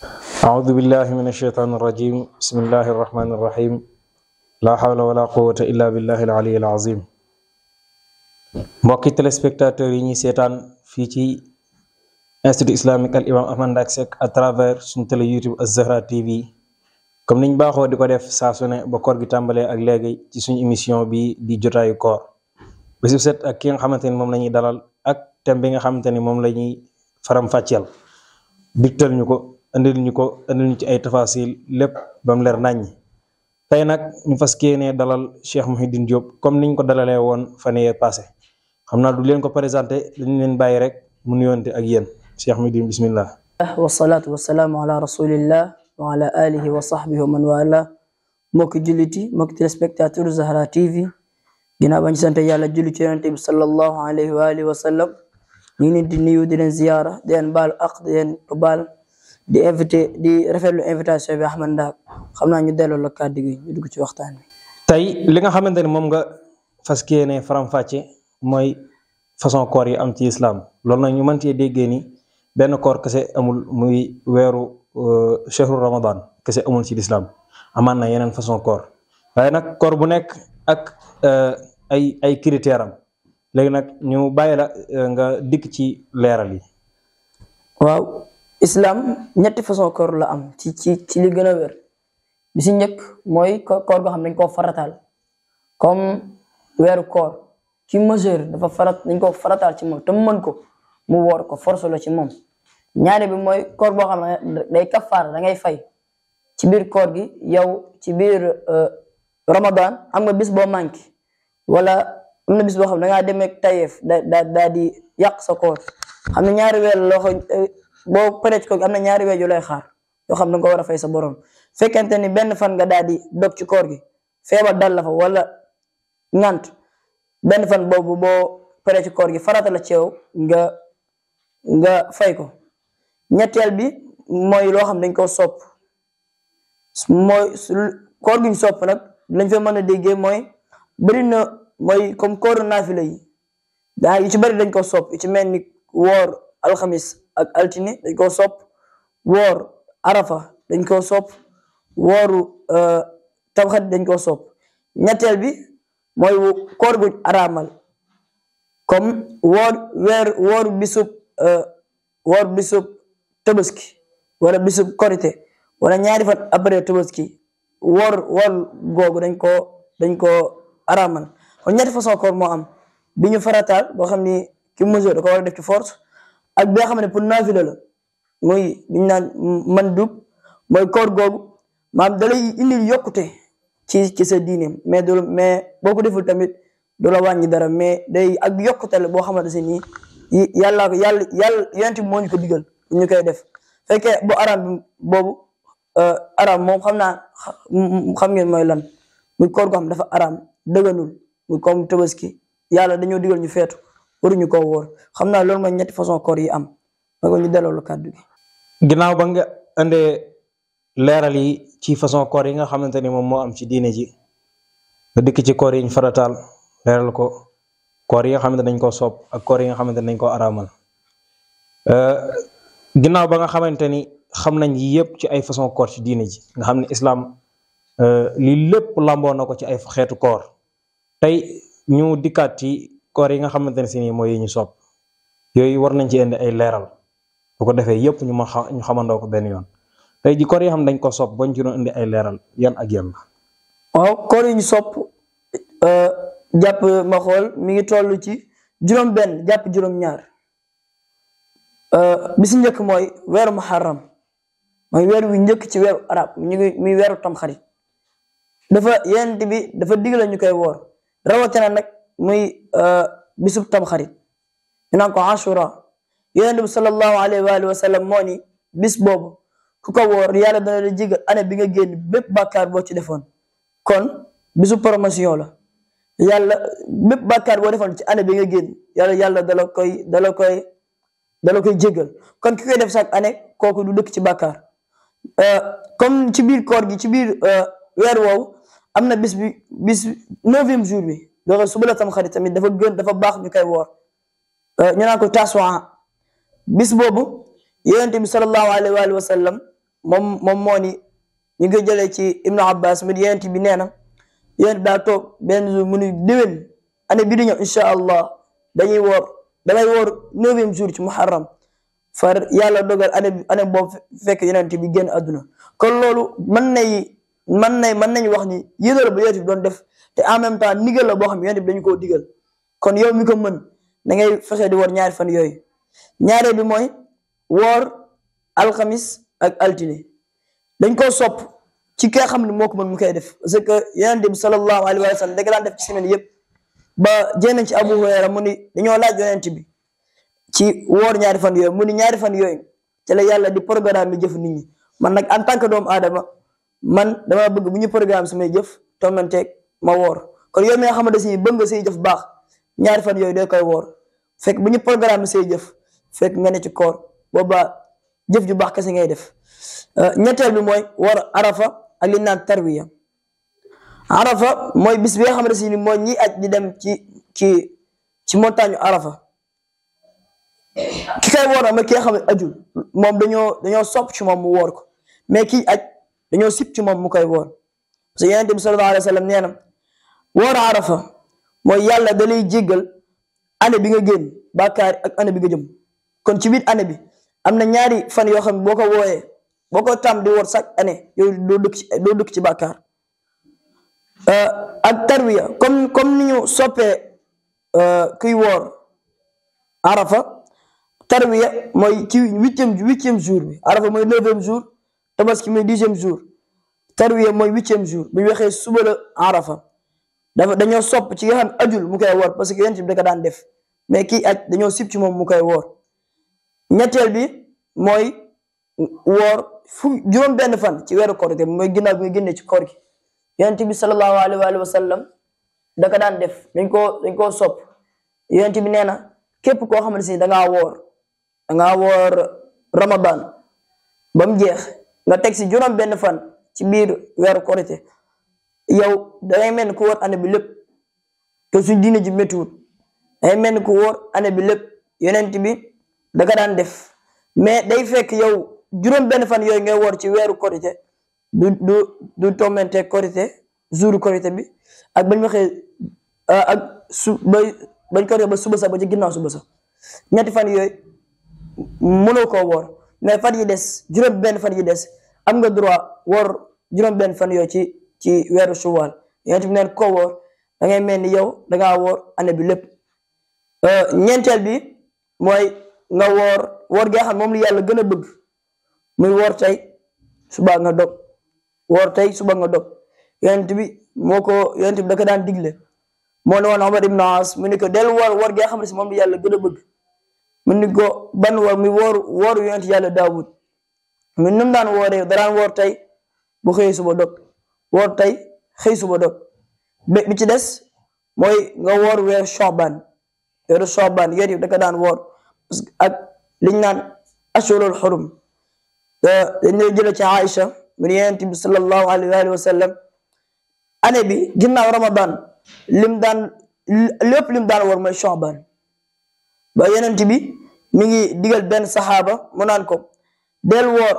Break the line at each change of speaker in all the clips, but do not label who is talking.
أعوذ بالله من الشيطان الرجيم بسم الله الرحمن الرحيم لا حول ولا قوة إلا بالله العلي العظيم mbokki téléspectateurs yi ñuy seetaan fii ci institut islamique al imam Ahmad Ndack Seck à travers suñu télé YouTube Az-Zahra TV comme niñ baaxoo di ko def saa su ne ba koor gi tàmbalee ak léegi ci suñu émission bi di jotaayu koor bésu set ak ki nga xamante ni moom la ñuy dalal ak thème bi nga xamante ni moom la ñuy faram-fàcceel digtal ñu ko andil ñu ci ay tafasil lépp ba mu leer naññ tey nag ñu fas yéenee dalal Cheikh Mouhidine Diop comme niñ ko dalalee woon fan yee passé xam naa du leen ko présenté dañu leen bàyyi rek mu nuyoonte ak yéen Cheikh Mouhidine bismillah
wasalaatu wasalaamu ala rasulillah wa ala alihi wa sahbihi wa man wala mbokki julliti mbokki téléspectateur Zahra TV ginnaaw bañ sant yàlla julli ci yonente bi sallallahu alayhi wa alihi wa sallam ñu ngi leen di nuyu di leen ziyaara di leen baal ak di leen baal di rafetlu invitation bi Ahmad Ndack xam naa ñu delloo la kàddu gi ñu dugg ci waxtaan bi.
tey li nga xamante ni moom nga fas yéene faram-fàcce mooy façon koor yi am ci islam loolu nag ñu mën cee déggee ni benn koor kese amul muy weeru shahru ramadan kese amul ci islam amaan na yeneen façon koor waaye nag koor bu nekk ak ay critères am léegi nag ñu bàyyi la nga dikk ci leeral yi.
waaw islam ñetti façon koor la am ci li gën a wér bi si njëkk mooy koor goo xam dañ koo farataal comme weeru koor ci mesure dañ koo farataal ci moom te mu mën ko mu woor ko force la ci moom. ñaari bi mooy koor boo xam ne day kafaara da ngay fay ci biir koor gi yow ci biir ramadan am nga bis boo manqué wala am na bis boo xam ne da ngaa demee tayeef daa di yàq sa koor xam ne ñaari weer loo xam boo paree ci koor gi am na ñaari weer yu lay xaar yoo xam ne da nga ko war a fay sa borom fekkente ni benn fan nga daal di dog ci koor gi feebar dal la fa wala ngant benn fan boobu boo paree ci koor gi farata la ci yow nga fay ko. ñetteel bi mooy loo xam dañ koo sopp mooy koor gi ñu sopp nag lañ fa mën a déggee mooy bëri na mooy comme kooru naafila yi daa yu ci bëri dañ koo sopp yu ci mel ni woor alxamis ak altine dañ koo sopp woor arafa dañ koo sopp wooru tamxarit dañ koo sopp. ñetteel bi mooy koor gu araamal comme woor bisub tabaski wala bisub korite wala ñaari fan après tabaski woor googu dañ koo araamal kon ñetti façon koor moo am bi ñu farataal boo xam ni ki mesure da ko war a def ci force ak bi nga xam ne pour naafila la muy biñ naan man dub mooy koor googu maam dalay indil yokkute ci sa diine mais boo ko deful tamit du la wàññi dara mais day ak yokkute la boo xamante ne nii yàlla yonent bi moo ñu ko digal ñu koy def fekkee bu araam boobu araam moom xam ngeen mooy lan muy koor goo xam dafa araam dëgganul muy comme tabaski yàlla dañoo digal ñu feetu waruñu koo wóor xam naa loolu mooy ñetti façon koor yi am ma ko ñu delloo la kàddu gi.
ginnaaw ba nga andee leeral yi ci façon koor yi nga xamante ni moom moo am ci diine ji nga dikk ci koor yi ñu farataal leeral ko koor yi nga xamante dañ koo sopp ak koor yi nga xamante dañ koo araamal ginnaaw ba nga xamante ni xam nañ yi yëpp ci ay façon koor ci diine ji nga xam ne islam lii lépp lamboo na ko ci ay xeetu koor tey ñu dikkaat ci koor yi nga xamante ne si nii mooy yi ñu sopp yooyu war nañ ci indi ay leeral bu ko defee yëpp ñu xamandoo ko benn yoon tey ji koor yi xam dañ ko sopp bañ ci doon indi ay leeral yan ak yan la.
waaw koor yi ñu sopp jàpp ma xool mi ngi toll ci juróom-benn jàpp juróom-ñaar bi si njëkk mooy weeru muharram mooy weer wi njëkk ci weeru arab muy weeru tamxarit yonent bi dafa digle ñu koy woor rawatina nag muy bisub tamxarit ñu naan ko ashura yonent bi sallallahu alayhi wa alihi wa sallam moo ni bis boobu ku ko woor yàlla dana la jégal année bi nga génn bépp bàkkaar boo ci defoon kon bisu promotion la yàlla bépp bàkkaar boo defoon ci année bi nga génn yàlla dala koy jégal kon ki koy def chaque année kooku du dëkk ci bàkkaar comme ci biir koor gi ci biir weer woowu am na bis 9e jour bi loolu suba la tam xarit tamit dafa baax ñu koy woor ñu naan ko taswa bis boobu yonent bi sallallahu alayhi wa sallam moom moo ni ñu ngi jëlee ci Ibnu Abbas mu di yonent bi nee na yonent bi daa toog benn jour mu ni déwén année bi di ñëw incha allah damay woor 9e jour ci muharram far yàlla dogal année boobu fekk yonent bi génn àdduna kon loolu mën nañu wax ni yéene la ba yonent bi doon def te en même temps ndigal la boo xam ne yonent bi dañu koo digal kon yow mi ko mën da ngay fexe di woor ñaari fan yooyu ñaareel bi mooy woor alxamis ak altine dañ koo sopp ci ki nga xam ne moo ko mën mu koy def parce que yonent bi sallallahu alayhi wa sallam da nga daan def ci semaine yëpp ba jéem ci Abu Hurayra mu ni dañoo laaj yonent bi ci woor ñaari fan yooyu mu ni ñaari fan yooyu ci la yàlla di programme jëf nit ñi man nag en tant que doomu aadama man dama bëgg bu ñu programme samay jëf tommanteeg ma woor kon yow mi nga xamante si bëgg nga say jëf baax ñaari fan yooyu day koy woor fekk bu ñu programme say jëf fekk nga ne ci koor boobaa jëf ju baax kese ngay def ñetteel bi mooy woor arafa ak li naan tarwiya arafa mooy bis bi nga xamante si ni mooy ñi aj di dem ci montagne arafa ki kay woor ama ki nga xam ne ajul moom dañoo sopp ci moom mu woor ko mais kii aj dañoo sip ci moom mu koy woor parce que yonent bi sallallahu alayhi wa sallam nee na woor arafa mooy yàlla da lay jéggal année bi nga génn bàkkaar ak année bi nga jëm kon ci biir année bi am na ñaari fan yoo xam ne boo ko wooyee boo ko tam di woor chaque année yow doo dëkk ci bàkkaar ak tarwiya comme ni ñu soppee kuy woor arafa tarwiya mooy ci huitième jour bi arafa mooy 9e jour tabaski mooy 10e jour tarwiya mooy 8e jour bu ñu waxee suba la arafa dañoo sopp ci nga xam ajul mu koy woor parce que yonent bi da ko daan def mais kii aj dañoo sib ci moom mu koy woor ñetteel bi mooy woor juróom benn fan ci weeru koor gi mooy ginnaaw bi nga génnee ci koor gi yonent bi sallallahu alayhi wa sallam da ko daan def dañ koo sopp yonent bi nee na képp koo xamante si dangaa woor ramadan ba mu jeex nga teg si juróom benn fan ci biir weeru korite yow dangay mel ni ku woor année bi lépp te suñ diine ji méttiwut dangay mel ni ku woor année bi lépp yonent bi da ko daan def mais day fekk yow juróom benn fan yooyu ngay woor ci weeru korite du tombante korite jour korite bi ak bañ waxee bañ korite ba suba sax ba ci ginnaaw suba sax ñetti fan yooyu mënoo koo woor mais fan yi des juróom benn fan yi des am nga droit woor juróom benn fan yooyu ci weeru Shawwal yonent bi neen ko woor da ngay mel ni yow dangaa woor année bi lépp ñeenteel bi mooy nga woor gi nga xam moom la yàlla gën a bëgg muy woor tey suba nga dog woor tey suba nga dog yonent bi da ko daan digle moo ne woon Omar ibn As mu ni ko del woor gi nga xam ne si moom la yàlla gën a bëgg mu ni ko ban woor muy wooru yonent yàlla Daawud mu nu mu daan wooree daraan woor tey bu xëy suba dog woor tey xëy suba dog bi ci des mooy nga woor weeru Shaaban yonent bi da ko daan woor ak liñ naan ashurul xurum dañ lay jële ci Aïcha mu ne yonent bi sallallahu alayhi wa sallam année bi ginnaaw Ramadan lépp lim daan woor mooy Shaaban ba yonent bi mi ngi digal benn saxaaba mu naan ko del woor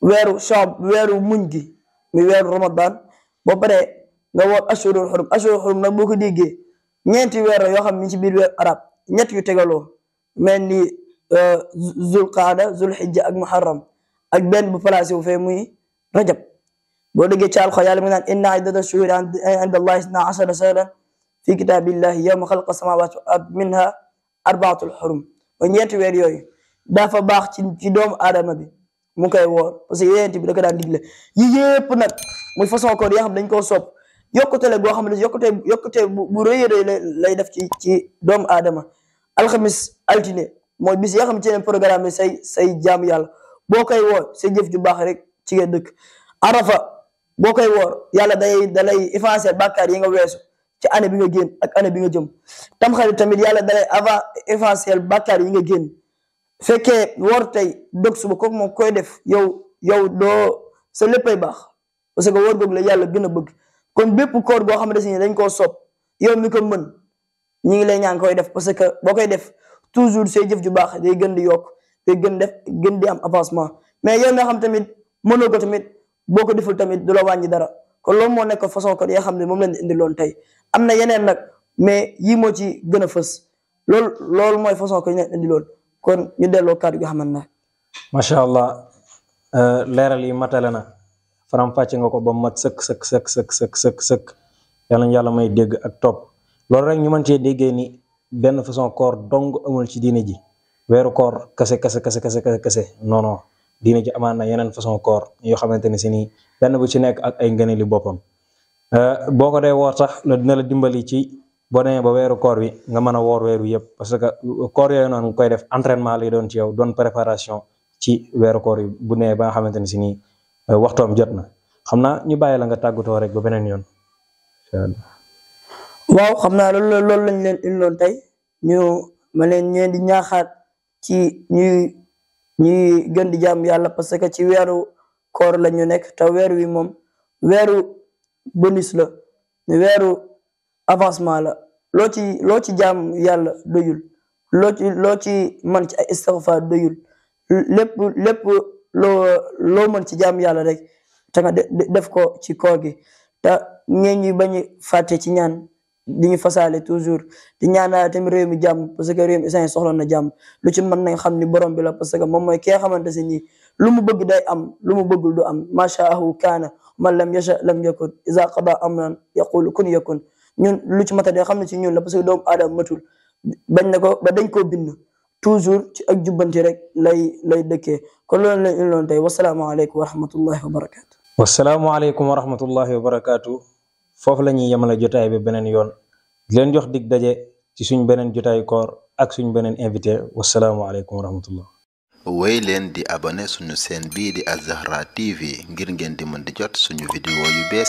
weeru muñ gi muy weeru Ramadan boo paree nga woor ashurul xurum nag boo ko déggee ñeenti weer yoo xam ni ci biir weeru arab ñett yu tegaloo mel ni zulqaada zulhijja ak muharram ak benn bu placé wu fee muy rajab boo déggee ci alxuraan yàlla mi naan inna iddata shuhuri inda allahi isna ashara shahran fi kitabillahi yawma xalqa samawati wal ard minha arbaatul xurum ba ñeenti weer yooyu dafa baax ci doomu aadama bi mu koy woor parce que yonent bi da ko daan digle yi yëpp nag muy façon koor yoo xam dañ koo sopp yokkute la boo xam ne yokkute bu rëy lay def ci doomu aadama alxamis altine mooy bis yoo xam ne ci leen programme say jaamu yàlla boo koy woor say jëf ju baax rek ci nga dëkk arafa boo koy woor yàlla dalay effacer bàkkaar yi nga weesu ci année bi nga génn ak année bi nga jëm tamxarit tamit yàlla dalay effacer bàkkaar yi nga génn fekkee woor tey dog suba kooku moom koy def yow doo sa léppay baax parce que woor googu la yàlla gën a bëgg kon bépp koor goo xamante ne dañ koo sopp yow mi ko mën ñi ngi lay ñaan koy def parce que boo koy def toujours say jëf ju baax day gën di yokk day gën di am avancement mais yow nga xam tamit mënoo ko tamit boo ko deful tamit du la wàññi dara kon loolu moo nekk façon koor yi nga xam ne moom lañ indi loon tey am na yeneen nag mais yii moo ci gën a fës loolu mooy façon koor yi leen indi loon kon ñu delloo kàddu gi xamante na
macha allah leeral yi matale na faram-fàcce nga ko ba mat sëkk yàlla na yàlla may dégg ak topp loolu rek ñu mën cee déggee ni benn façon koor dong amul ci diine ji weeru koor kase non diine ji amaan na yeneen façon koor yoo xamante ne si nii benn bu ci nekk ak ay ngëneeli boppam boo ko dee woor sax la dina la dimbali ci boo demee ba weeru koor wi nga mën a woor weeru yëpp parce que koor yooyu noonu nga koy def entraînement lay doon ci yow doon préparation ci weeru koor yi bu nee ba nga xamante ne si nii waxtoom jot na xam naa ñu bàyyi la nga tàggatoo rek ba beneen yoon.
waaw xam naa loolu lañ leen indiloon tey ma leen ñeen di ñaaxaat ci ñuy gën di jàmm yàlla parce que ci weeru koor la ñu nekk te weer wi moom weeru bonus la weeru avancement la loo ci jàmm yàlla doyul loo ci man ci ay istighfar doyul lépp loo mën ci jàmm yàlla rek te nga def ko ci koor gi te ngeen ñuy bañ fàtte ci ñaan di ñu fasaale toujours di ñaanal tamit réew mi jàmm parce que réew mi instant soxla na jàmm lu ci mën nañ xam ni borom bi la parce que moom mooy ki nga xamante si nii lu mu bëgg day am lu mu bëggul du am mashaahu kaana man lam yasha lam yakun iza qada amran yaqulu kun yakun ñun lu ci mata day xam ne ci ñun la parce que doomu aadama matul bañ na ko ba dañ koo bind toujours ci ak jubbanti rek lay dëkkee kon loolu lañ loon tey wasalaamaaleykum wa rahmatullahi wa barakatu
wasalaamualeykum wa rahmatullahi wa barakatu foofu la ñuy yemale jotaay bi beneen yoon di leen jox dig daje ci suñ beneen jotaayu koor ak suñ beneen invité wasalaamualeykum wa rahmatullah
wéy leen di abonné suñu chaîne bii di Al Zahra TV ngir ngeen di mën di jot suñu vidéo yu bees